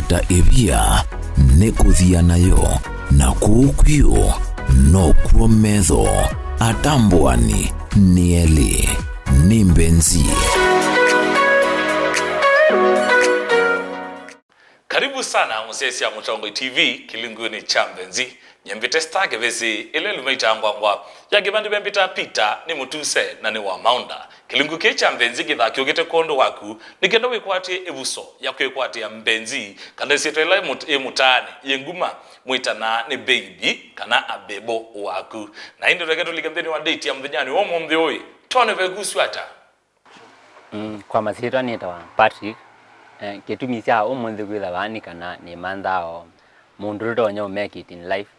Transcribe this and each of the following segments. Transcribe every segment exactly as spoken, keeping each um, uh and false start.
Ta ĩvia nĩ kũthia nayo, na kũu kwĩũ nokw'o metho atambũani nĩ elĩ. Nĩ Mbenzi. Karibu sana mũsyaĩĩsya Mũtongoi T V kĩlungunĩ kya Mbenzi. Nyie mbĩte Star Kĩvĩsĩ, ĩla ĩluma itangwangwa ya kĩvandĩ vembĩta Peter nĩ mũtuse na nĩ wa maũnda. Kĩlungu kĩĩ kya Mbenzi kĩthaa kĩũkĩte kwondũ waku, nĩ kenda wĩkwatĩe ĩvuso ya kwĩkwatĩa mbenzi, kana ĩsyĩtwa ĩla yĩ mũt-, yĩ mũtaanĩ, yĩ nguma, mwĩtanaa nĩ baby kana abebo waku. Na ĩndĩ tũeke tũlike nthĩnĩ wa date ya mũthenyanĩ wa ũmũnthĩ ũĩ, twone vekusw'a ata. Mm, kwa masyĩtwa nĩtawa Patrick. Eh, kĩtumi kya ũmũnthĩ kwĩtha vaa nĩ kana nĩmanthaa o mũndũ ũtonya ũ make it in life,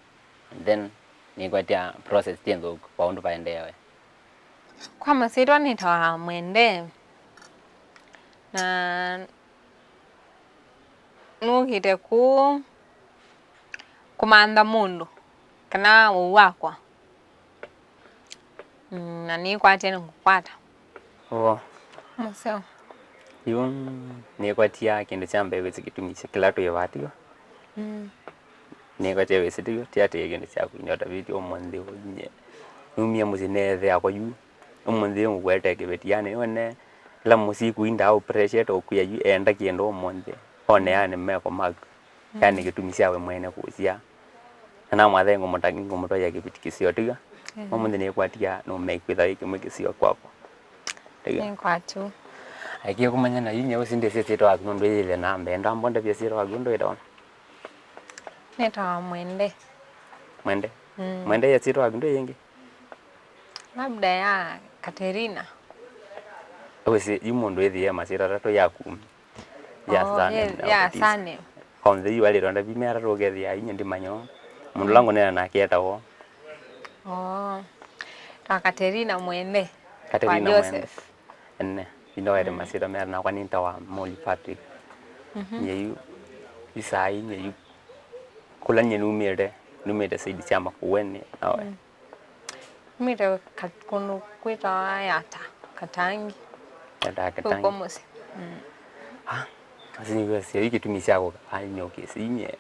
and then nĩkwatĩa process ti nthũku kwa ũndũ vaendeewe. Kwa masyĩtwa nĩtawa Mwende, na nũkĩte kũũ kũmantha mũndũ kana ũu wakwa. Mm, na nĩkwatĩe nĩngũkwata. Ũvoo. Mũseo. Yu nĩkwatia kĩndũ kya mbee wĩsĩ kĩtumi kya kĩla twĩ vaa, tiw'o? Mm. Nĩkwatia wĩsĩ, tiw'o? Tiatĩe kĩndũ kyaku, nĩũtavĩtye ũmũnthĩ ũnye. Numie mũsyĩ neethĩa kwa yu. Ũmũnthĩ ngũkwete kĩveti, yani, nĩwone ĩla mũsyĩ kũindaa ũ pressure ta ũkwĩa yu enda kĩndũ ũmũnthĩ. One, yani, meko maku. Yani, kĩtumi kya we mwene kũsya. Na namwatha ngũmũta-, ngũmũtwaia kĩveti kĩseo, tiga? Mm. Ũmũnthĩ nĩkwatia nũmei kwĩtha wĩ kĩmwe kĩseo kwakwa. Tiga? Nĩkwatũ. Aikie kũmanya na yu nyie ũsindĩsye syĩtwa waku nũndũ yĩthĩna mbee. Ndambonde vya syĩtwa waku ndwĩtawa? Nĩtawa Mwende. Mwende? Mm. Mwende ya syĩtwa waku ndwĩ yĩngĩ? Labda ya Katerina. Wĩsĩ, yu mũndũ ĩthĩe masyĩtwa atatũ yaku. Ya, oh, surname, yes, na ya Otis. Surname. Onthe yu alĩtwa ndavi me atatũ ũkethĩa inya ndimanya. Mũndũ ũla ngũneena nake etawa? Oh. Ta Katerina Mwende. Katerina Mwende. Kwa Joseph. Ene. Ino waĩte masyĩtwa mea nakwa nĩtawa Molly Patrick. Mhm. Nyie yu, yu saa ii, nyie yu. Kũla nyie numĩte, numĩte side sya Makueni, nawe? Mm. Mĩte ka-, kũndũ kwĩtawa Yata, Katangi. Yata, Katangi. Kũu kwa mũsyĩ. Mm. Ah, asi nĩwĩsĩ, yu kĩtumi sya kũka, ai, nĩũkĩsĩ, inyie,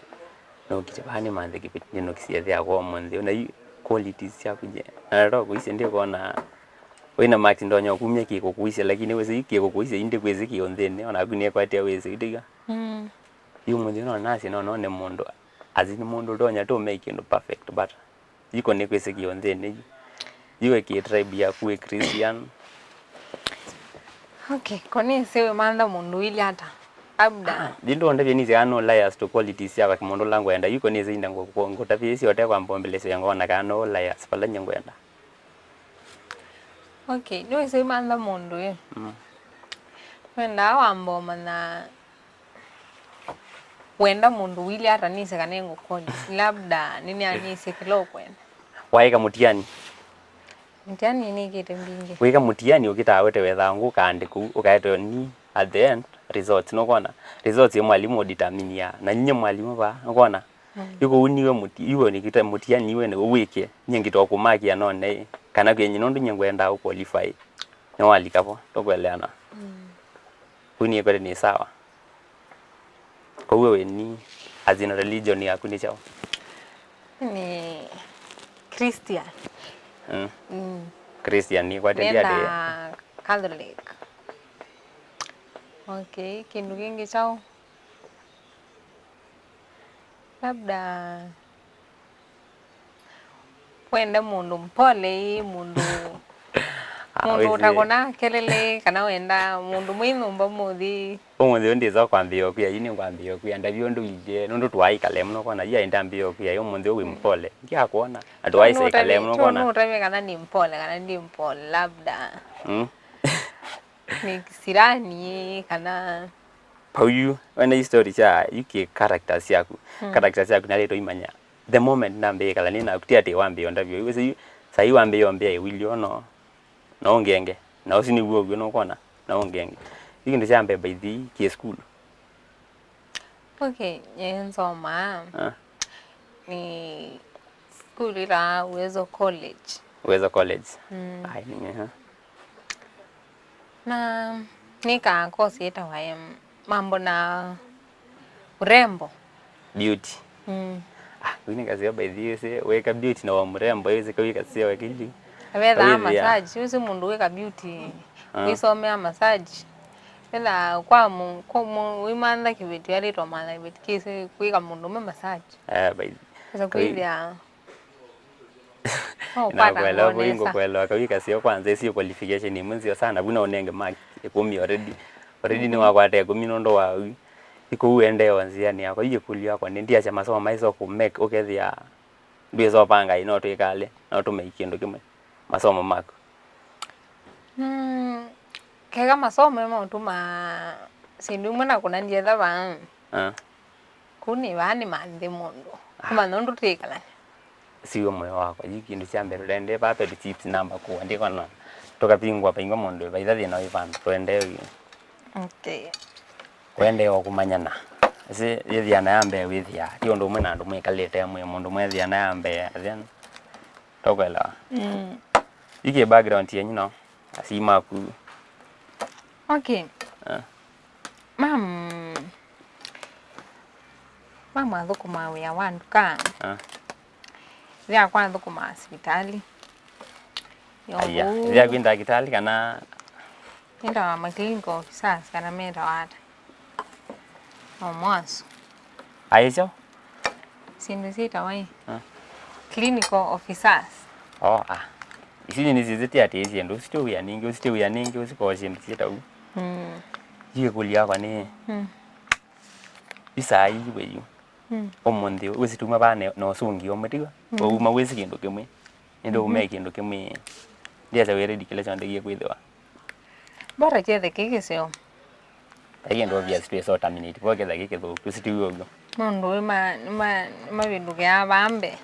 nũkĩte vaa nĩmanthe kĩveti, nĩnũkĩsye thĩa kwa ũmũnthĩ, na yu qualities syaku, nyie. Na to kũisye ndĩkona, wĩna marks ndonya kumya kĩkũkũisya, lakini wĩsĩ yu kĩkũkũisya, indi kwĩsĩ kĩ ũnthĩnĩ, onaku nĩkwatĩa wĩsĩ, yu tiga. Mm. Yu mũnthĩ no nasye, no, no nĩ mũndũ, as in mũndũ ndonya tũ make kĩndũ perfect, but Iko nĩkwĩsĩkĩe ũnthĩnĩ yu. Yu wĩ kĩ tribe yaku wĩ Christian? Okay, ko nĩsĩ wĩmantha mũndũ ũilye ata? Labda. Yu ndũndavye nĩsĩ kana no liars to qualities syakwa kĩmũndũ ũla ngwenda. Yu ko nĩsĩ inda ngũ-, ngũ-, ngũtavye ĩsĩ ũte kwamba ũmbelesya ngona kana no liars vala nye ngwenda. Okay, nĩwĩsĩ wĩmantha mũndũ ĩ. Mm. Wendaa wamba ũmanya Wenda mũndũ ũilye ata nĩse kana ngũkũlya? Labda nĩnĩanĩsye kĩla ũkwenda. Waĩka mũtiani? Mĩtiani nĩkĩte mbingĩ. Wĩka mũtiani ũkĩtaa wete wethaa ngũ ũkaandĩkwa ũkaetwe ni at the end results. Nũkwona? Results ĩ mwalimũ ũdeterminia. Na nyie mwalimũ vaa. Nũkwona? Mm. Yu kũu niwe mũti-, iwe nĩkĩte mũtiani iwe nĩ wĩke. Nyie ngĩtwa kũmakia none kana kwenye nũndũ nyie ngwendaa ũqualify. Nĩwalika vo. Tũkweleana? Mm. Kũu niĩkwete nĩ sawa. Kwoou we nĩ, as in religion yaku nĩ kyaũ? Nĩ Christian. Mm. Mm. Christian, nĩ kwate ndiatĩ. Nenda Catholic. Okay, kĩndũ kĩngĩ kyaũ? Labda Wende mũndũ mpole ĩ, mũndũ, ah, mũndũ wĩsĩ ũtakũna kelele, kana wenda mũndũ mwĩ nyũmba mũthi. Ũmũnthĩ ũyũ ndĩsa kwambĩĩa ũkwĩa, yu nĩngwambĩĩa ũkwĩa, ndavya ũndũ ilye, nũndũ tũaĩkale mũno kona, yu aĩ ndambĩĩa ũkwĩa, yu ũmũnthĩ ũyũ wĩ mpole, ndiakwona, na tũaĩsa ĩkale mũno kona. Nũtavye kana nĩ mpole, kana ndi mpole, labda. Mm. Nĩ kisirani, kana. Pau yu, wena history kya, yu kĩ characters syaku. Mm. Characters syaku nalĩtwa imanya. The moment nambĩĩa kala nĩ naku, ti atĩ wambĩĩa ũndavya ũyũ. Wĩsĩ yu, saa hii wambĩĩa ũmbĩa ĩwilyo no, no ũngenge. Na ũsu nĩw'o ũw'o nũkwona, no ũngenge. Yu kĩndũ kya mbee by the way, kĩ school. Okay, nyie nsomaa. Ah. Nĩ school ĩtawa Uwezo College. Uwezo College. Mm. Ai, nĩ, aha. Na nĩkaa course ĩtawa, em, mambo na Urembo. Beauty. Mm. Ah, wini kasio by the way, weka beauty na wa mrembo, hizi kawi kasio wakili. Wetha massage, usi mundu weka beauty. Ah. Wisomea massage. Wetha kwa mu, kwa mu, wimantha kĩveti, alĩtwa mantha kĩveti, kĩsi kwĩka mũndũ me massage. Ah, by. Sasa kwĩthĩa Nakuelewa, kũi ngũkuelewa. Kawika sio kwanza, ĩsio qualification imwe nzeo sana, vuna ũnenge mark ĩkũmi already. Already nĩwakwata ĩkũmi nũndũ wa ũu. Ĩkũu endee o nzĩanĩ yakwa. Yu ĩkũlyo yakwa nĩ, ndiasya masomo maĩ so kũmake ũkethĩa ndwĩsopanga ĩ, no twĩkale, no tũmake kĩndũ kĩmwe masomo maku. Mm, keka masomo maũtuma syĩndũ imwe na kũna ndietha vaa. Ah. Kũu nĩ vaa nĩ manthĩ mũndũ. Kũmanya ũndũ twĩkalany'a. Siwe moyo wakwa, yu kĩndũ kya mbee tũtendee vaa petty chips namba kũandĩkwa na tũkavingwa vaingwa mũndũ vaitha thĩna wĩ vandũ tũendee yu. Okay. Kũendee o kũmanyana. Ĩsĩ yĩthiana ya mbee wĩthĩaa ti ũndũ ũmwe na andũ mwĩkalĩte mwĩ mũndũ mwethĩana ya mbee, then tũkwelewa. Mm. Yu kĩ background yenyu no asii maku. Okay. Ah. Mam, mam athũkũmaa wĩa wa nduka. Ah. Yakwa athũkũmaa sivitalĩ. Aya, ĩthĩa kwĩ ndakĩtalĩ kana? Nĩtawa ma clinical officers kana metawa ata? O mwasu. Aĩsyo? Syĩndũ syĩtawa ĩ? Ah. Clinical officers. Oh, ah. Isu nĩ nĩsyĩsĩte atĩ syĩndũ ũsu ti wĩa ningĩ, ũsu ti wĩa ningĩ, ũsu koo syĩndũ syĩtau. Mm. Yu ĩkũlyo yakwa nĩ, mm, yu saa ii we yu. Mm. Ũmũnthĩ ũsituma vaa na ũsũngĩo mũtiwa. Mm. Wauma wĩsĩ kĩndũ kĩmwe. Nĩndĩ ume kĩndũ kĩmwe. Ndiasa wĩ ready kĩla kyonthe gĩkwĩthĩwa. Bora kyethe kĩ kĩseo. Vai kĩndũ obvious twĩ so terminate. Vo ketha kĩ kĩthũku, ũsu ti w'o ũguo. Maũndũ ĩ ma, ma, mavĩndũkĩaa vaa mbee.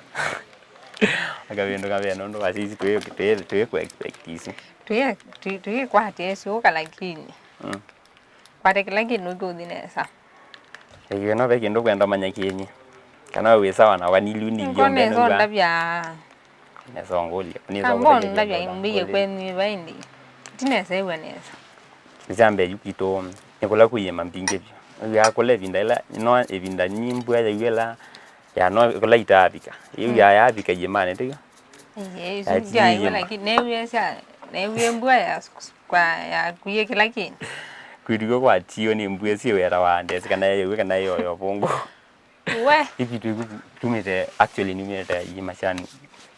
Akavĩndũka vea nũndũ wa sisi twĩ, twĩ, twĩ kũ expect isu. Twĩ, twĩ, twĩkwatya ĩsu ũka lakini. Mm. Kwate kĩla kĩndũ kĩũthi nesa. Ĩĩ, no ve kĩndũ kwenda manya kĩnyĩ. Kana we wĩ sawa na wanilu ningĩ. Nĩkwona nesa ũndavya. Nesa ngũlya. Nesa ngũlya. Ambao ndavya imbĩie kwenyu vaindi. Ti nesa ĩw'a nesa. Nĩsyambe yu kwitũ nĩ kũla kwĩ iĩma mbingĩ vyũ. Ĩw'aa kũla ĩvinda ĩla, no ĩvinda nyi mbua yaiw'ĩla, ya no kũla itaavika. Ĩw'aa yaavika iĩmanĩ, tiga? Ĩĩ, ĩsu ndyaĩw'a, lakini neewie sya, neewie mbua ya kwa yakuie kĩla kĩndũ. Kwĩtũkwa kwatio nĩ mbua syĩ weta wa ndesi kana yaiwe kana yoyo vũngũ. We. Ivi twĩku tumĩte, actually numĩte iĩma sya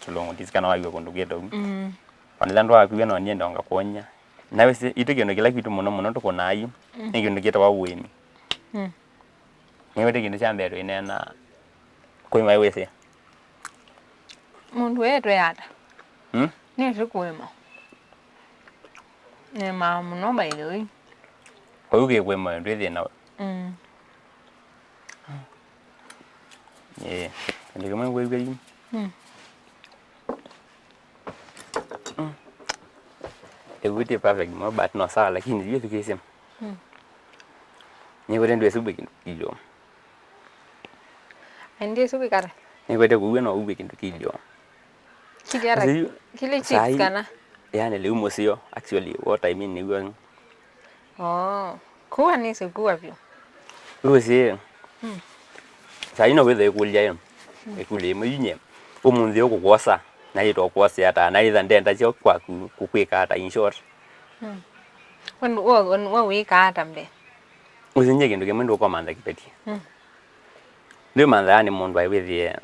Kĩlũngũ ndisi kana waiwe kũndũ kwĩtau. Mm. Ona ĩla ndwakuie no nienda ngakuony'a. Na wĩsĩ itũ kĩndũ kĩla kwitũ mũno mũno tũkũnaa yu, mm, nĩ kĩndũ kĩtawa ũĩmi. Mm. Nĩwĩte kĩndũ kya mbee twĩneena kwĩ maĩ wĩsĩ. Mũndũ etwe ata? Hmm? Nĩsĩ kũĩma. Nĩmaa mũno by the way. Kwa hiyo kĩkwĩma ndwĩ thĩna we. Mm. Eh, kĩndũ kĩmwe ngwĩw'a yu. Mm. Mm. Ĩw'ĩtĩ perfect mo but no sawa lakini yu thukĩsye. Mm. Nĩkwĩte ndwĩsubĩ kĩndũ kĩlyo. Nĩkwete kũw'a no ũw'e kĩndũ kĩlyo. Kĩlĩ chips kana? Yani lĩu mũseo, actually, what I mean nĩw'o. Oh, kũwa nĩsĩ kũwa vyũ. Ũsĩ. Mm. Saa ino wĩthe ĩkũlya ĩ. Mm. Ĩkũlya ĩmwe yinye. Ũmũnthĩ ũkũkwosa, na yĩtwa ũkwose ata, na yĩtha ndenda syo kwaku kũkwĩka ata, in short. Mm. We wĩkaa ata mbee? Ũsinye kĩndũ kĩmwe ndũkomantha kĩveti. Mm. Ndwĩmanthaa nĩ mũndũ aĩ wĩthĩe,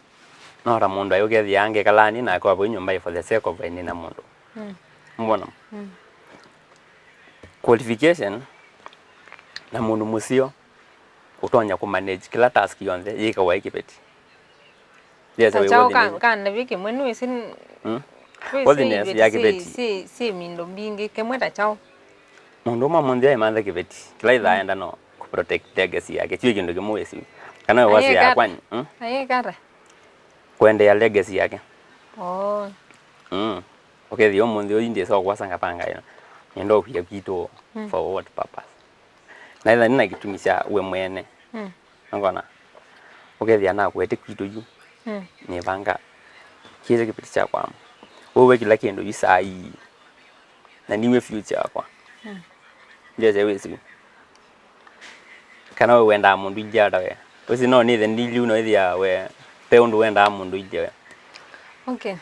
no ta mũndũ aĩ ũkethĩa angĩkalaa nĩ nake wavau nyũmba for the sake of nĩ na mũndũ. Mm. Mbona? Mm. Qualification na mũndũ mũseo ũtonya kũmanage kĩla task yonthe yĩkawa ĩ kĩveti. Yes, ta we kyaũ worthiness. Ka, ka ndavya kĩmwe nĩwĩsĩ n-, hmm? Wĩsĩ worthiness iveti ya kĩveti. Syĩ, syĩ, syĩ mindo mbingĩ, kĩmwe ta kyaũ? Mũndũ ũmwe mũnthĩ aimantha kĩveti, kĩla ithaa enda no kũ protect legacy yake. Kyu kĩndũ kĩmwe wĩsĩ. Kana we wasi ya kwani, hmm? Ayĩka ata? Kwendeea legacy yake. Oh. Mm. Ũkethĩa ũmũnthĩ ũyũ ndĩsa ũkwasa ngapanga ĩno. Nĩenda ũkwia kwitũ, mm, for what purpose? Na ĩtha nĩ na kĩtumi kya we mwene. Mm. Nũkona? Ũkethĩa nakwete kwitũ yu. Mm. Nĩvanga kĩsĩ kĩveti kyakwa. Ũwe kĩla kĩndũ yu saa ii. Na niwe future yakwa. Mm. Ndĩasya wĩsĩ. Kana we wendaa mũndũ ingĩ ata we. Ũsi no nĩthe ndiliu no ĩthĩa we pe ũndũ wendaa mũndũ ilye we. Okay.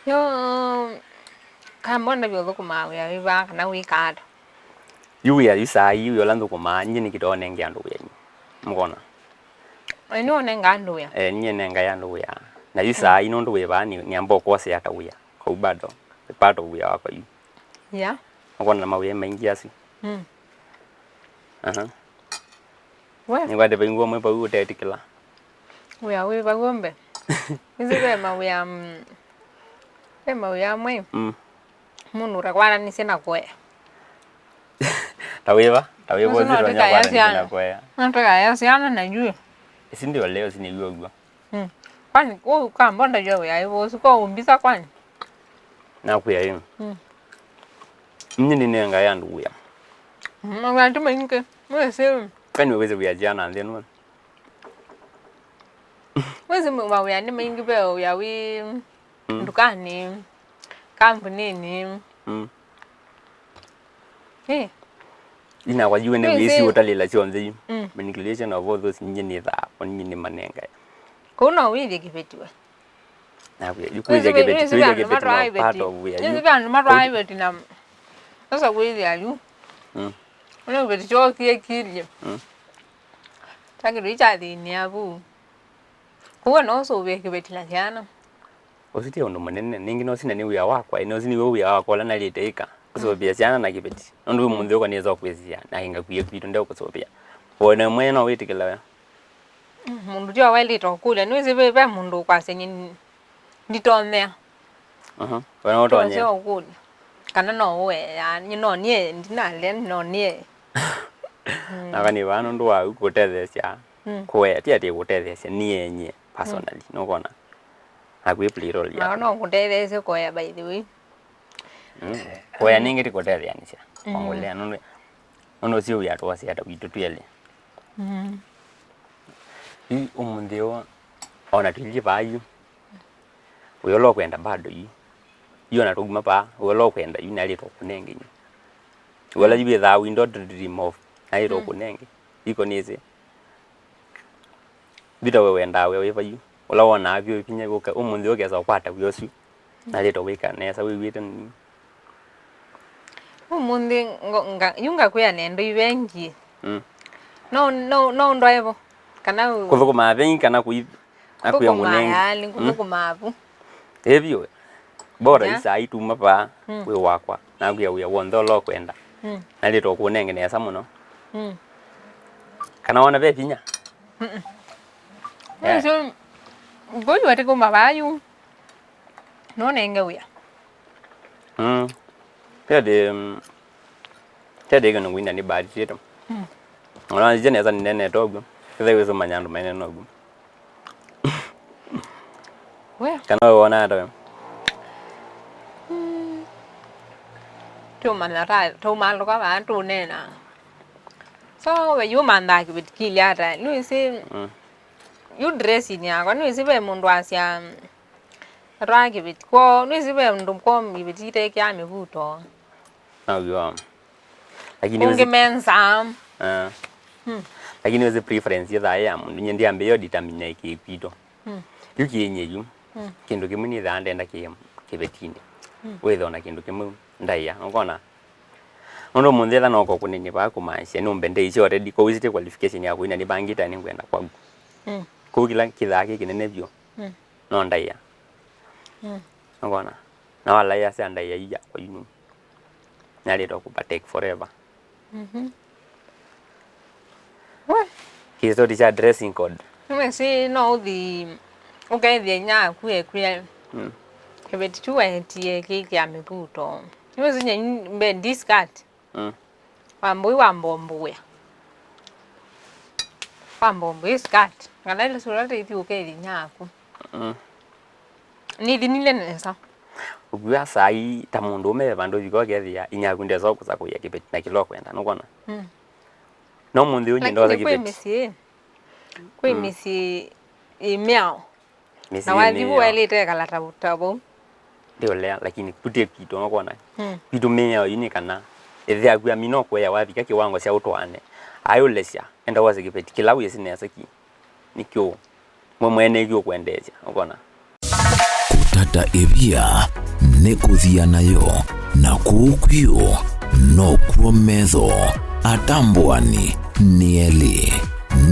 Yo, kamba ndavya ũthũkũmaa wĩa wĩva kana wĩkaa ata? Yu wĩa yu saa ii wĩa ũla nthũkũmaa nyie nĩkĩtoo nenge andũ wĩa yu. Mũkona? Ĩnĩ ũnenga andũ wĩa. Eh, nyie nengae andũ wĩa. Na yu saa ii nũndũ wĩ vaa nĩ nĩamba ũkosea ta wĩa. Kau bado part of wĩa wakwa yu. Yeah. Ũkona na mawĩa maingĩ asu. Mm. Aha. We. Nĩkwate vaingĩ ũmwe vau ũtetĩkĩla. Wĩa wĩ vau ombe. Nĩsĩ ve mawĩa mm, ve mawĩa amwe. Mm. Mũndũ ũtakwatanisye na kũea. Ta wĩva? Ta wĩva ũsitonya kwatanĩsya na kũea? No tũkaea syana na yu. Ĩsi ndio leo sinĩw'o ũguo. Mm. Kwani ũkambonda yo wĩa ĩvosu ko umbisa kwani? Nakwĩa ĩ. Mm. Nyie nĩnengae andũ wĩa. Mm, mawĩa ti maingĩ. Mwĩsĩ. Kwani wĩwĩsĩ wĩa syana nthĩ nũũ? Wĩsĩ mawĩa nĩ maingĩ ve wĩa wĩ mm. Ndukanĩ, kambuninĩ. Mm. Eh. Inakwa yu ene wĩsĩ ũtalĩla syonthe yu. Mm. Manipulation of all those nyie nĩthaa, o nyie nĩmanengae. Kũu no wĩthye kĩveti we. Nakwĩa, yu kwĩthya kĩveti, kwĩthya kĩveti no part of wĩa yu. Nĩsĩ ve andũ matwaa iveti na sasa kwĩthya yu. Mm. Ũne kĩveti kyoo kĩekilye. Mm. Ta kĩndũ kyathĩnĩa vu. Kwoou no ũsũvĩe kĩveti na syana. Ũsu ti ũndũ mũnene. Ningĩ no sina nĩ wĩa wakwa, ĩno ũsu nĩw'o wĩa wakwa ũla naĩlĩte ĩka, kũsũvĩa syana na kĩveti. Nũndũ wĩ mũnthĩ ũka nĩsa kwĩsĩĩa na ĩngakw'ĩe kwitũ ndeũkũsũvĩa. Wone mwene no wĩtĩkĩla we. Mũndũ tyo waĩlĩte ũkũlya, nĩwĩsĩ ve, ve mũndũ ũkwasya nyie nditonyea. Aha. We no ũtonyea. Tonyea ũkũlya. Kana no ũea, nyie no niĩ, ndinalea, no niĩ. Naka nĩ vaa nũndũ wa kũtetheesya kũea, ti atĩ kũtetheesya niĩ nyie personally, nũkwona? Naku ĩ play role yaku. Naka no kũtetheesye kũea, by the way. Mm. Kũea ningĩ ti kũtetheanĩsya kwa ngũlea, nũndũ nũndũ ũsu wĩa twasya ta witũ twĩ elĩ. Mm. Yu ũmũnthĩ ũũ, ona twĩlye vaa yu, wĩa ũla ũkwenda bado yu. Yu ona tũuma vaa, wĩa ũla ũkwenda yu naĩlĩte ũkũnenge yu. Wĩa ũla yu wĩthaa we don't dream of, naĩlĩte ũkũnenge. Iko nĩsĩ. Vita we wendaa wĩa wĩva yu. Ũla wonaa vyũ vinya ũka, ũmũnthĩ ũkesa ũkwata wĩa ũsu. Naĩlĩte wĩka nesa wĩw'ĩte nini. Ũmũnthĩ ngo- nga- yu ngakwĩa nendo ivengie. Mm. No no no ndwae vo. Kana u- Kũthũkũmaa vengi kana kũi- na kwĩa kũthũkũmaa mũnengi. Yaani, mm, kũthũkũmaa vu. Ĩ vyũ. Bora yeah, isaa ituma vaa, mm, wĩ wakwa. Nakwĩa wĩa w'onthe ũla ũkwenda. Mm. Naĩlĩte ũkũnenge nesa mũno. Mm. Kana wona ve vinya. Mm-mm. Yeah. Ũsu, ngũyu atĩ kuma vaa yu. Nũnenge wĩa. Mm. Kĩla ndĩ, mm, kĩla ndĩ kĩndũ ngwinda nĩ bahati yetu. Mm. Ona nje nesa nĩnenete ũguo. Kĩthe wĩsũmanya andũ mainene ũguo. We. Kana we wona ata we? Mm. Tũmanya ta tũmalũka vaa tũnena. So we yu manthaa kĩveti kĩlĩ ata. Nĩwĩsĩ, mm, yu dressing yakwa. Nĩwĩsĩ ve mũndũ asya Atwaa kĩveti kwoo, nĩwĩsĩ ve ũndũ kwoo iveti itekaa mĩvuto. Naw'o. Lakini ũngĩ wĩsĩ- menza. Ah. Hmm. Lakini wĩsĩ preference yĩthaa ya mũndũ, nyie ndiambĩĩa determine kĩkwitũ. Hmm. Yu kĩenye yu. Hmm. Kĩndũ kĩmwe nĩthaa ndenda kĩ kĩvetinĩ. Hmm. Wĩthwa na kĩndũ kĩmwe ndaĩa. Ũkona? Nũndũ mũnthĩ etha noko kũnenye vaa kũmaanisya nũmbe ndeisye already, kwoou ĩsu ti qualification ya kũina nĩvangĩte nĩngwenda kwaku. Mm. Kwoou kĩla kĩthaa kĩ kĩnene vyũ, mm, no ndaĩa. Mm. Nũkwona? Na walaĩa sya ndaĩa ii yakwa yu nũndũ nĩalĩte kũva take forever. Mhm. We. Kĩsoti kya dressing code. Nĩwĩsĩ no ũthi ũkethĩa inyia yaku ekwĩa, mm, kĩveti kyu weetie kĩkĩa mĩvuto. Nĩwĩsĩ nyie mbee ndi skirt. Mm. Wambũi wambombuĩa. Wambombuĩ skirt. Kana ĩla sura taithi ũkethĩa inyia yaku. Mm. Nĩthinile nesa. Ũkw'a saa ii ta mũndũũme ve vandũ ũvika ũkethĩa inyia yaku ndesa ũkũsakũĩa kĩveti na kĩla ũkwenda, nũkwona? Mm. No mũnthĩ ũũ nyie ndosa kĩveti. Lakini kwĩ mĩsyĩ, kwĩ, mm, mĩsyĩ ĩ mĩao. Mĩsyĩ na wathi vu nĩyo waĩlĩte ĩkala ta, ta vau. Ndiũlea, lakini kũtĩ kwitũ, nũkwona? Mm. Kwitũ mĩao yu nĩ kana ĩthe yaku amina ũkũea wavika kĩwango kya ũtwaane. Ayũlesya, enda wose kĩveti kĩla wĩsĩ nesa ki. nĩ kĩũ, we mwene kĩũ kwendeesya, ũkona. Kũtata ĩvia nĩ kũthia nayo, na kũu kwĩũ nokw'o metho atambũani nĩ elĩ.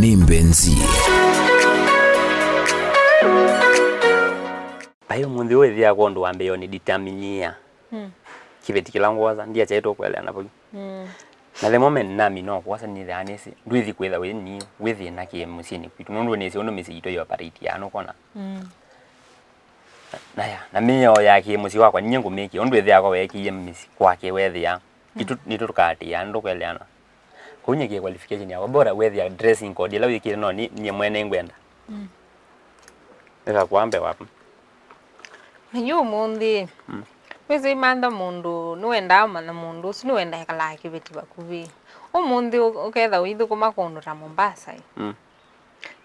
Nĩ mbenzi. Vai ũmũnthĩ ũũ ĩthĩawa kwa ũndũ wambĩĩo nĩ determinia. Mm. Kĩveti kĩla ngwosa, ndiakyaĩtwe kũeleana vau. Mm. Na the moment namina kwosa nĩthĩaa nĩsĩ ndwĩthi kwĩtha wĩ niĩ wĩ thĩna kĩ mũsyĩnĩ kwitũ, nũndũ nĩsĩ ũndũ mĩsyĩ yitũ ĩoperatiaa, nũkona. Mm. Na ya, na mĩao ya kĩ mũsyĩ wakwa ninyie ngũmĩkĩa ũndũ ĩthĩawa weekĩie mĩsyĩ kwake wethĩa. Itũ, mm, nĩtũ tũkaatĩĩa, nĩtũkũeleana. Kũu nyie kĩ qualification yakwa, bora wethĩa dressing code ĩla wĩkĩte no nĩ, niĩ mwene ngwenda. Mm. Ĩkakwambe waku. Na yu ũmũnthĩ, mm, wĩsĩ imantha mũndũ nĩwendaa ũmanya mũndũ ũsu nĩwenda ekalaa kĩveti vakuvĩ. Ũmũnthĩ ũ-, ũketha ũithũkũma kũndũ ta Mombasa ĩ. Mm.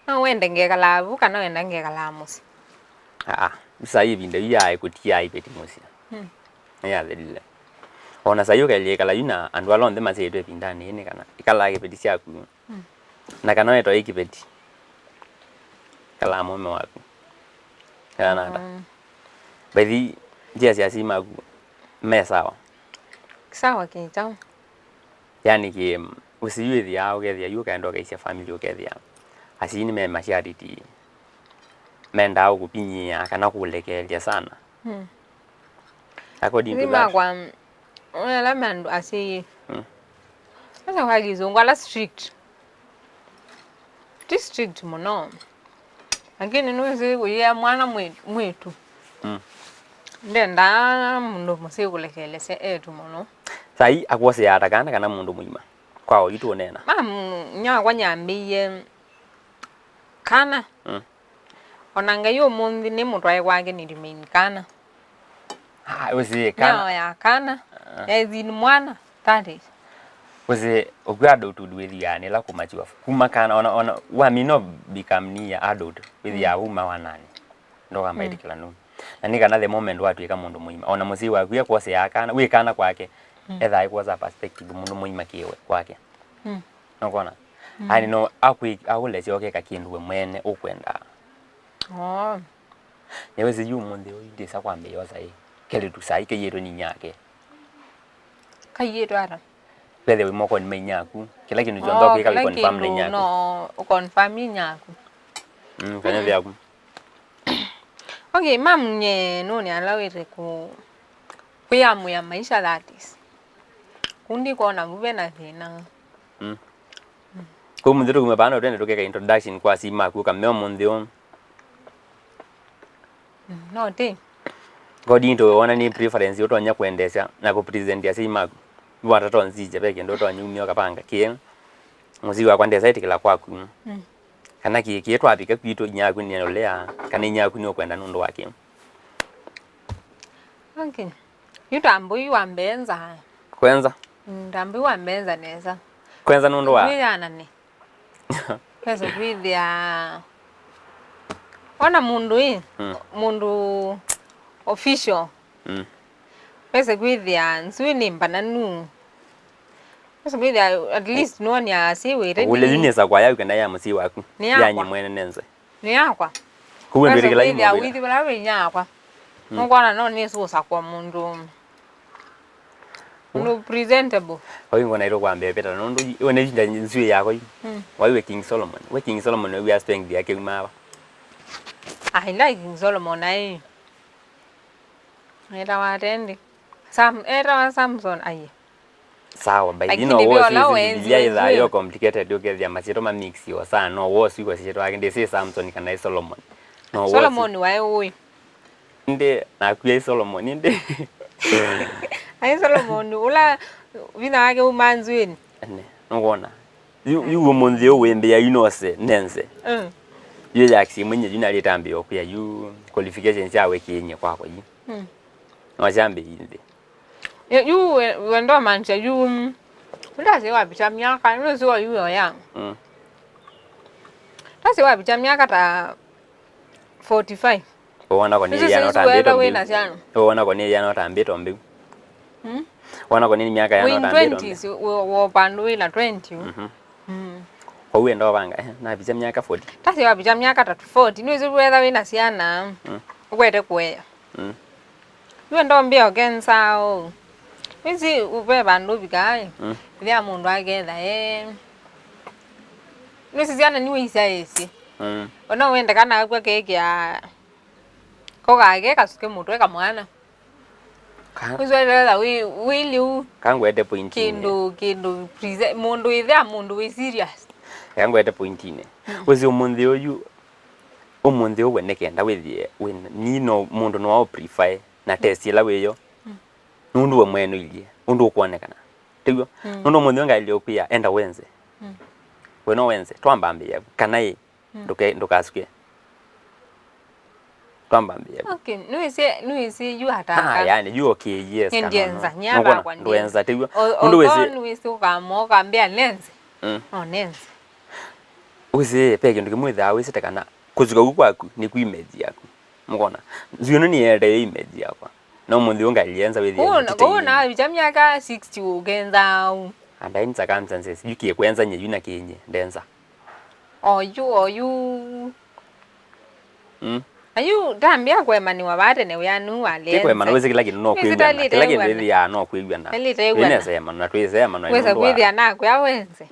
No wende ngekalaa vu kana wenda ngekalaa mũsyĩ? Aa, saa ĩvinda yu yaĩ kũtiaa iveti mũsyĩ. Hmm. Nĩyathelile. O na saa yu ũkaĩlye ĩkala yu na andũ ala onthe masyaĩtwe ĩvindanĩ yĩĩ nĩ kana ĩkalaa kĩveti syaku. Hmm. Na kana wetwa ĩ kĩveti, ĩkalaa mũũme waku. Kana nata? Mm. By the nzĩa sya asyai maku me sawa? Sawa kĩ kyaũ? Yani kĩ, ũsĩ yu ĩthĩaa ũkethĩa yu ũkaenda ũkaisya family ũkethĩa asyai nĩ me maturity mendaa ũkũpinyĩĩa kana kũlekelya sana. Mm. According to that. Makwa, ela me andũ asyai. Mm. Asa kwa kĩsũngũ ala strict. Ti strict mũno. Lakini nĩwĩsĩ kũyĩa mwana mwĩ-, mwĩtu. Mm. Ndendaa mũndũ mũsyai kũlekelesya eĩtu mũno. Sai akwoseaa ta kana kana mũndũ mũima. Kwa oyu tũũneena. Mam, nyakwa nyambĩie kana. Mm. Ona Ngai ũmũnthĩ nĩ mũtwae kwake nĩ remain kana. Ah, ũsĩ kana. Nyaoya kana. Ah. As in mwana, that is. Ũsĩ, ũkw'a adulthood wĩthĩaa nĩ ĩla kũmature. Kuma kana, ona, ona, wamina become near adult, wĩthĩaa, mm, uma wananĩ. Ndokamba, mm, ĩtĩkĩla nũu. Na nĩ kana the moment watw'ĩka mũndũ mũima, ona mũsyai waku ekwoseaa kana, wĩ kana kwake, mm, ethaa ekwosa perspective mũndũ mũima kĩwe kwake. Mm. Nũkwona? Mm. Ani no akwĩ-, akũlesya ũkeka kĩndũ we mwene ũkwendaa. Oh. Nĩwĩsĩ yu ũmũnthĩ ũyũ ndĩsa kwambĩĩa osa ĩ. Kelĩtu saa ii kaiĩtwe nĩ inyake. Kaiĩtwe ata? Wethĩa wĩ mokoni ma inyaku. Kĩla kĩndũ kyonthe, oh, ũkwĩka kĩla wĩ confirm na kĩndũ inyaku. No, ũconfirm inyaku. Mm, kana, mm, vyaku. Okay, mam, nye nũnĩ ala wĩte kũ-, kwĩamũĩa maisha, that is. Kũu ndikwona vu ve na thĩna. Mm. Kũu mũnthĩ tũkume vaa no twende tũkeka introduction kwa asyai maku ũkamea ũmũnthĩ ũũ. Mm, no ti. According to we wona nĩ preference ũtonya kwendeesya na kũpresent asyai maku. Watatonzĩkya ve kĩndũ ũtonya umya ũkavanga kĩĩ. Mũsyai wakwa ndesa ĩtĩkĩla kwaku. Mm. Kana kĩĩ, kĩĩ twavika kwitũ inyia yaku nĩũlea, kana inyia yaku nĩũkwenda nũndũ wa kĩĩ? Okay. Yu tambũi wa mbee nza. Kwenza? Mm, tambũi wa mbee nza nesa. Kwenza nũndũ wa? Kwĩyanane. Kwesa kwĩthĩa ona mũndũ ĩ, mm, mũndũ official. Mm. Wese kwĩthĩa nzw'ĩ nĩ mbananu. Wese kwĩthĩa at least nĩwonĩa asyai wĩte. Ũkũlya yu nĩ sakwa yaku kana ya mũsyai waku? Nĩ yakwa. Yanyu mwene nenze. Nĩ yakwa. Kũu ndwĩtĩkĩla yu mũndũ wĩthĩa wĩthi vala wĩ inyia yakwa. Mm. Nũkwona no nĩsũsakwa mũndũ. Mũndũ presentable. Oyu ngona ĩtũ kwambĩa peta nũndũ yu, ĩwe nĩ nda nzw'ĩ yakwa yu. Mm. Waiwe King Solomon. We King Solomon we strength yake yumaa va? I like King Solomon, ai. Etawa atendi. Sam, etawa Samson, aye. Sawa, by the way, no wosi Biblia ithaa yo complicated, ũkethĩa masyĩtwa ma mix yo sana, no wosi kwa syĩtwa yake ndĩsĩ Samson kana ĩ Solomon. No wosi. Solomon waĩ ũĩ? Ĩndĩ naku aĩ Solomon, ĩndĩ. Aĩ Solomon, ũla vinya wake uma nzw'ĩnĩ. Ene, nũkwona? Yu, yu ũmũnthĩ ũũ wĩmbĩa yu nose, nenze. Mm. Yu yaksi mwenye yu nalitambĩa kwĩa yu qualifications ya wĩkĩĩny'e kwakwa yu. Mm. Nosyambĩie nthĩ. Yu we, we ndomaanisha yu, mm, ndasi wapita myaka, nũsi wa yu oya. Mm. Ndasi wapita myaka ta forty-five. Wonako nĩ yĩana ũtambĩtwe mbĩu. Wĩna syana. Wonako nĩ yĩana ũtambĩtwe mbĩu. Hmm? Wonako nĩ myaka yana ũtambĩtwe mbĩu. Wĩ in twenties, wo pandũ wĩna twenty. Mhm. Mm. Kwa Wenda ũvanga, eh, navikya myaka forty. Tasi wavikya myaka ta forty, nĩwĩsĩ wetha wĩna syana, mm, ũkwete kũea. Mm. Nĩwenda ũmbĩa ũkenza ũũ. Nĩwĩsĩ ve vandũ ũvikaa, mm, ĩthĩa mũndũ aketha, eh. Nĩwĩsĩ syana nĩwĩisyaĩsye. Mm. Ona wendekana akw'a kekĩa ko kake kasuke mũtwe kamwana. Ka- Ũswalĩla wĩ, wĩ liu. Kangwete point kĩndũ, kĩndũ prese-, mũndũ ĩthĩa mũndũ wĩ serious. Kangwete pointinĩ. Mm. Wĩsĩ ũmũnthĩ ũyũ, ũmũnthĩ ũwe nĩ kenda wĩthĩe, wĩ, ni no mũndũ no prefer na test ĩla wĩyo. Mm. Nũndũ we mwene ũilyĩ, ũndũ ũkwonekana. Tĩw'o? Mm. Nũndũ ũmũnthĩ ũngaĩlye ũkwĩa, enda wenze. Mm. We no wenze, twambambĩĩa, kana ĩ, mm, ndũke-, ndũkasuke. Twambambĩĩa. Okay, nĩwĩsĩ, nĩwĩsĩ yu ataka. Ah, yani, yu okay, yes, kana ndienza, no. Nyaba. Nũkwona, kwa ndienza. Ndwenza, tĩw'o? O-, nũndũ wĩsĩ, although nĩwĩsĩ ũkamwa, ũkambĩa nenze. Mm. No nenze. Wĩsĩ, pe kĩndũ kĩmwe ĩthaa wĩsĩ te kana kũsuka kũu kwaku nĩku image yaku. Mũkona? Nzio ĩno nĩyeetee image yakwa. No mũnthĩ ũngaĩlye nza wĩthĩe. Kũu na, kũu na avikya myaka sixty ũkenza ũu. Under any circumstances, yu kĩkwenza nye yu na kĩnye, ndenza. Oyu, oyu. Mm. Ayu, tambĩa kũemanĩwa vaa tene wĩanu walenza. Ti kũemana, wĩsĩ kĩla kĩndũ no kwĩw'ana. Kĩla kĩndũ ĩthĩaa no kwĩw'ana. Ĩlĩte ĩw'ana. Twĩneseemana, twĩseemana. Wĩsa kwĩthĩa nakwĩa wenze.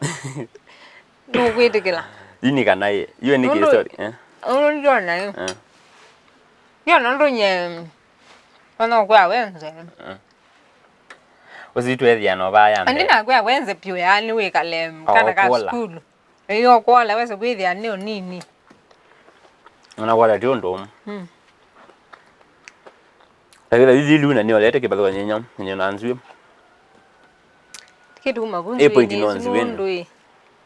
Ndũkwĩtĩkĩla. Yu nĩ kana ĩ, yu nĩ kĩ story, eh? Ũndũ ndiona ĩ. Eh. Ndiona ũndũ nye, ona ũkwĩa wenze. Eh. Ũsi twethĩa no vaya mbee. Andi nakwĩa wenze piũ, yani wĩkale kana ka sukulu. Ĩyo kwola wesa kwĩthĩa nĩ ũnini. Ona kwola ti ũndũ ũmwe. Mm. Lakini hizi luna nĩolete kĩvathũkany'o nyenye na nzw'ĩ. Kĩtuma vu ĩ nzw'ĩ point nĩ no nzw'ĩ mũndũ ĩ.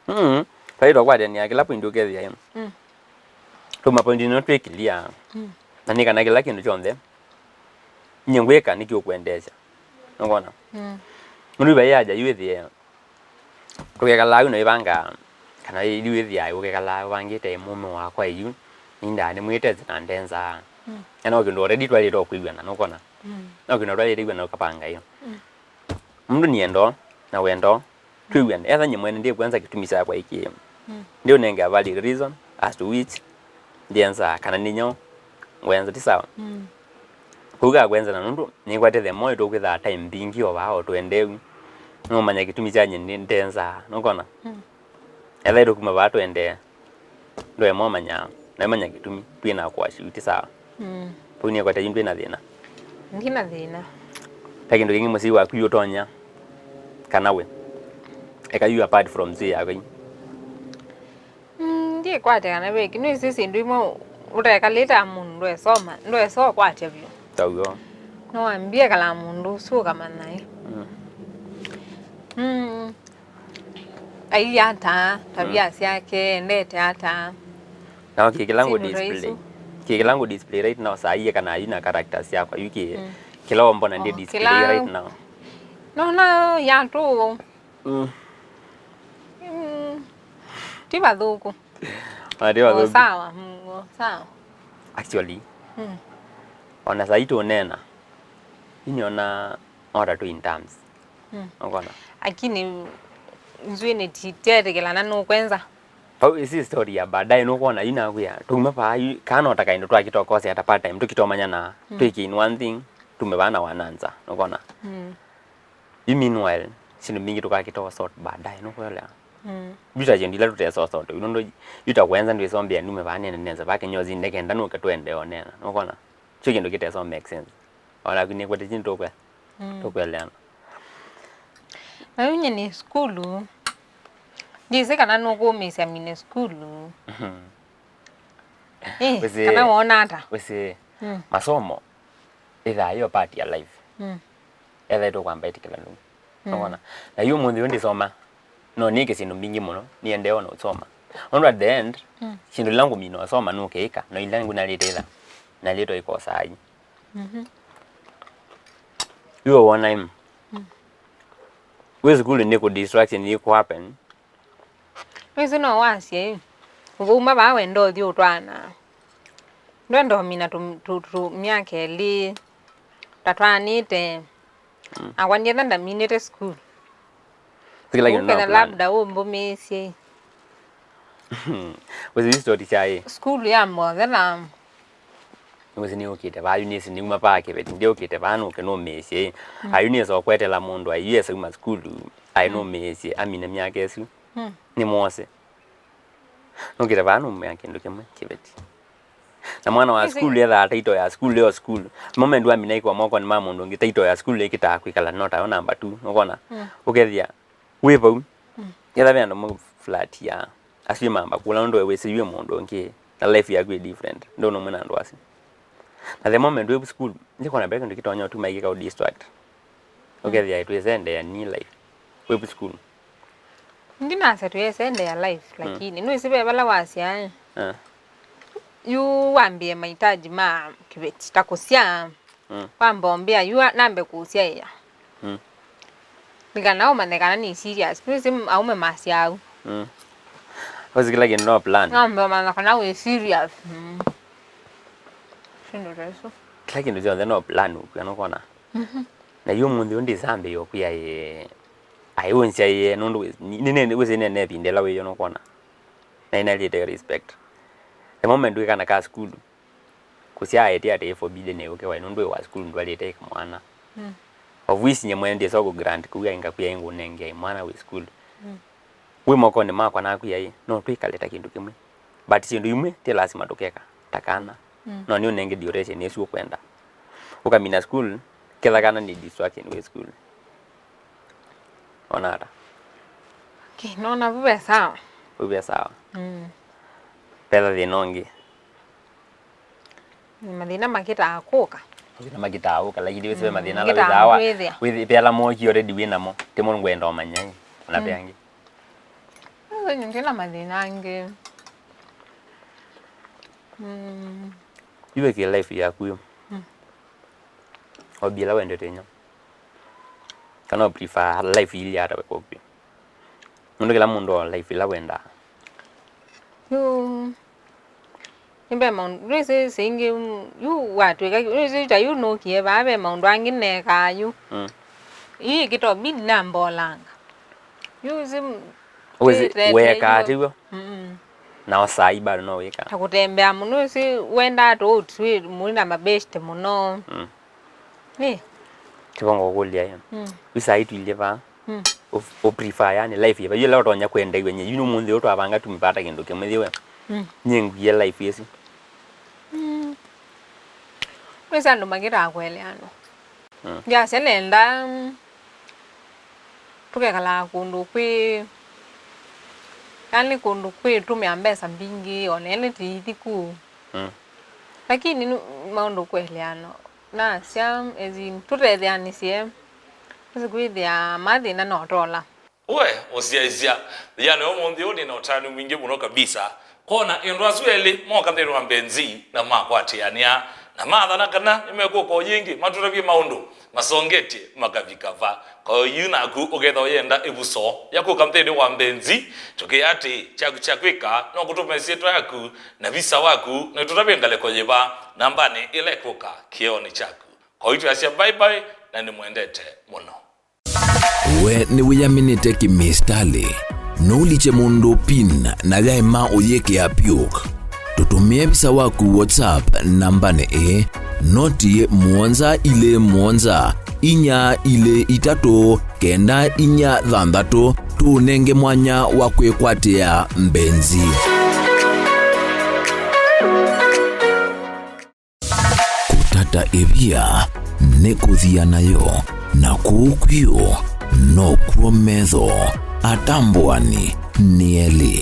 Mm. Twaitwa kwatania kĩla point ũkethĩa ĩ. Mm. Tuma point no twĩkĩlia. Mm. Na nĩ kana kĩla kĩndũ kyonthe nyie ngwĩka nĩkĩũkwendeesya. Nũkwona? Mm. Nũndũ ivaiaja yu ĩthĩe. Tũkekalaa yu na ĩvanga, kana yu ĩthĩae ũkekalaa ũvangĩte mũme wakwa yu, nindaa nĩmwĩtete na ndenza. Mm. Na no kĩndũ already twaĩlĩte kwĩw'ana, nũkwona? Mm. No kĩndũ twaĩlĩte kwĩw'ana ũkapanga yu. Mm. Mũndũ nĩ endo, na wendo, twĩw'ane. Etha nye mwene ndĩkwenza kĩtumi kyakwa ĩkĩ. Mm. Ndĩũnenge a valid reason as to which ndienza, kana nĩnyo ngwenza, ti sawa? Mm. Kũu ka kwenza na nũndũ nĩkwatĩte moyo tũkwĩthaa time mbingĩ o vaa o tũendeu. Nũmanya kĩtumi kya nyie nĩ ndenza, nũkona? Mm. Etha ĩtũkuma vaa tũendee. Ndũema ũmanya, naimanya kĩtumi twĩ na kwasyu, ti sawa? Mm. Kũu nĩkwata yu ndwĩ na thĩna? Ndina thĩna. Ve kĩndũ kĩngĩ mũsyai waku yu ũtonya, kana we? Eka yu apart from nzw'ĩ yakwa yu. Mm, ndikwatya kana ve kĩndũ ĩsĩ syĩndũ imwe ũtekalĩte a mũndũ ndwesoma, ndwesa ũkwatya vyũ. Ta w'o. No wambie kala mũndũ ũsu ũkamanya ĩ. Mm. Mm. Aiya ata, tavia syake, endete ata. Now kĩkĩla ngũ display. Kĩkĩla ngũ display right now saa hii kana yu na characters yakwa yu kĩ. Mm. Kĩla wombona ndi display right now. No, no, ya tu. Mm. Mm. Ti vathũku. Ona ti vathũku. O sawa, mm, o sawa. Actually, mm, ona saa hii tũneena, iniona ota tu in terms. Mm. Nũkwona? Lakini nzw'ĩ nĩ ti-, tietĩkĩlana nũkwenza. Vau ĩsi story ya baadaye, nũkwona yu nakwĩa, tũuma vaa yu, kana ota kaindo twakĩtokosea ta part time, tũkĩtomanya na, mm, twĩke in one thing, tume vaa na wananza, nũkwona? Mm. Yu meanwhile, syĩndũ mbingĩ tũkakĩtoo sort baadaye, nũkwelewa? Mm. Yu ta syĩndũ ila tũtesoo sort, yu nũndũ yu ta kwenza ndwĩsombea nume vaa nene nenza vaa kĩnyozi ndekenda nũke tũendee o nena, nũkwona? Kyo kĩndũ kĩtesoo make sense. Ona naku nĩkwete chini tũkwe, mm, tũkweleana. Na yu nye nĩ sukulu, ndĩsĩ kana nũkũmĩsya mine sukulu. Mhm. Eh, wĩsĩ, kana wona ata? Wĩsĩ, mm, masomo ĩthaa yo part ya life. Mm. Etha ĩtũkwamba ĩtĩkĩla nũu. Mm. Nũkwona? Na yu ũmũnthĩ ũyũ ndĩsoma, no nĩke syĩndũ mbingĩ mũno, nĩendee ona ũsoma. Nũndũ at the end, mm, syĩndũ ila ngũmina ũsoma nũkĩĩka, no ila ngũnalĩte ĩtha, nalĩtwa ikosaa yu. Mhm. Yu wona ĩ. Mm. Wĩ sukulu nĩ kũ distraction ĩkũ happen, Wĩsĩ no wasye ĩ, ũvauma vaa wenda ũthi ũtwaana. Ndwenda ũmina tũ, tũ, tũ myaka ĩlĩ tatwaanĩte. Mm. Nakwa ndietha ndaminĩte sukulu. Kĩla kĩndũ no plan. Labda ũmbũmĩĩsye. Wĩsĩ yu story syaĩ? Sukulu ya mothe na Nĩwĩsĩ nĩũkĩte vaa yu, nĩsĩ nĩuma vaa kĩveti, ndyũkĩte vaa nũke nũmĩĩsye ĩ. Ayu nĩsa ũkwetela mũndũ ayu esa uma sukulu, aĩ nũmĩĩsye amine myaka ĩsu. Nĩ mwose. Nũkĩte vaa nũmĩa kĩndũ kĩmwe kĩveti. Na mwana wa sukulu ethaa taito ya sukulu ĩyo sukulu. Moment wamina ĩkwa mokonĩ ma mũndũ ũngĩ, taito ya sukulu ĩkĩtaa kwĩkala no tayo namba two. Nũkona? Ũkethĩa wĩ vau. Etha ve andũ maflatia asu mamba kũla nũndũ we wĩsĩ yu wĩ mũndũ ũngĩ na life yaku ĩ different. Ndũnũmwe na andũ asu. Na the moment wĩ sukulu, ndikona ve kĩndũ kĩtonya ũtuma ĩkĩka ũ distract. Ũkethĩa twĩsendea ni life wĩ sukulu. Ndinasya twĩsendea life, lakini nĩwĩsĩ ve vala wasya ĩ. Ah. Yu wambĩe mahitaji ma kĩveti ta kũsyaa. Mm. Wambombea yu nambe kũsyaĩa. Mm. Nĩ kana ũmanye kana nĩ serious. Nĩwĩsĩ aume masyaa au. Mm. Wĩsĩ kĩla kĩndũ no plan. Nambe ũmanya kana wĩ serious. Mm. Syĩndũ ta isu. Kĩla kĩndũ kyonthe no plan ũkwĩa nũkona. Mhm. Na yu ũmũnthĩ ũyũ ndĩsambĩĩe ũkwĩa ĩ, aĩ ũnsyaĩe nũndũ wĩ- nĩ- nĩ- nĩ- wĩsĩ nene ĩvinda ĩla wĩyo nũkona. Na ĩnalyĩte respect. The moment wĩ kana ka sukulu, kũsyaa ĩtĩ atĩ ĩ forbidden ĩũke waĩ nũndũ wĩ wa sukulu ndwalĩte ĩka mwana. Mm. Of which nyie mwene ndĩsa kũ grant kũu ai ngakwĩa ĩ ngũnengea ĩ mwana wĩ sukulu. Mm. Wĩ mokonĩ makwa nakwĩa ĩ, no twĩkale ta kĩndũ kĩmwe. But syĩndũ imwe ti lasima tũkeka ta kana. Mm. No nĩ ũnenge duration ĩsu ũkwenda. Ũkamina sukulu, ketha kana nĩ distraction wĩ sukulu. Ona ata? Okay, nona vu ve sawa. Vu ve sawa. Mm. Petha thĩna ũngĩ. Mathĩna makĩtaa kũka. Mathĩna makĩtaa ũka, lakini wĩsĩ ve mathĩna ala wĩthaa wa wĩthĩa pela moki already wĩ namo. Timo ngwenda ũmanya ĩ. Ona ve angĩ. Sasa nĩ ndina mathĩna angĩ. Mm. Iwe kĩ life yaku yo. Mm. Hobby ĩla wendete inya. Kana ũ prefer life ili ata we kũkwĩ. Nũndũ kĩla mũndũ o life ĩla wendaa. Yu nĩmbe maũndũ, ndwĩsĩ singĩ yu watwĩka, ndwĩsĩ ta yu nũkie vaa ve maũndũ angĩ nekaa yu. Mm. Ii kĩtomi nambolanga. Yu si Wĩsĩ weekaa atĩ w'o. Mm-mm. Na osaa bado no wĩka. Ta kũtembea mũno, si wendaa tũ outfit, mũi na mabeshte mũno. Mm. Nĩ? Kĩvongo kũkũlya ĩ. Mm. Wĩsai twilye vaa. Mm. Ũ- ũ prefer yani life yĩva. Yĩla ũtonya kwenda iwe nye. Yu nĩ mũnthĩ ũtwavanga tumipata kĩndũ kĩmwe yĩwe. Mm. Nyie ngwie life ĩsu. Mm. Wĩsĩ andũ makĩtaa kũeleanwa. Mm. Ndyasya nenda mm, tũkekalaa kũndũ kwĩ yani kũndũ kwĩ tũmĩa mbesa mbingĩ ona ene ti ithiku. Mm. Lakini nĩ- maũndũ kũeleanwa. Nasya, as in, tũtetheanĩsye, nĩsĩ kwĩthĩa mathĩna no tola. We, mũsyaĩĩsya, yĩana ũmũnthĩ ũũ nĩ na ũtanu mwingĩ mũno kabisa. Kona ĩndũ asu elĩ moka nthĩnĩ wa mbenzi na makwatĩanĩa, na maathana kana nĩmekũka o yĩngĩ matũtavye maũndũ masongetye makavika va. Kwa yu naku ũketha ũyenda ĩvuso ya kũka nthĩnĩ wa mbenzi, tũkĩa atĩ kyaku kya kwĩka no kũtũme syĩtwa yaku na visa waku, na ĩtũtavye ngalĩko yĩva nambanĩ ĩla ĩkũka kĩonĩ kyaku. Kwa yu twasya bye bye na nĩmwendete mũno. We nĩwĩyaminĩte kĩmĩsitalĩ? Nũlikye mũndũ pin na yaema ũyĩkĩa PUK. Tũtũmĩe visa waku WhatsApp nambanĩ ĩĩ, noti mũonza ilĩ mũonza, inya ilĩ itatũ, kenda inya thanthatũ, tũũnenge mwanya wa kwĩkwatĩa mbenzi. Kũtata ĩvia nĩ kũthia nayo, na kũu kwĩũ nokw'o metho atambũani nĩ elĩ.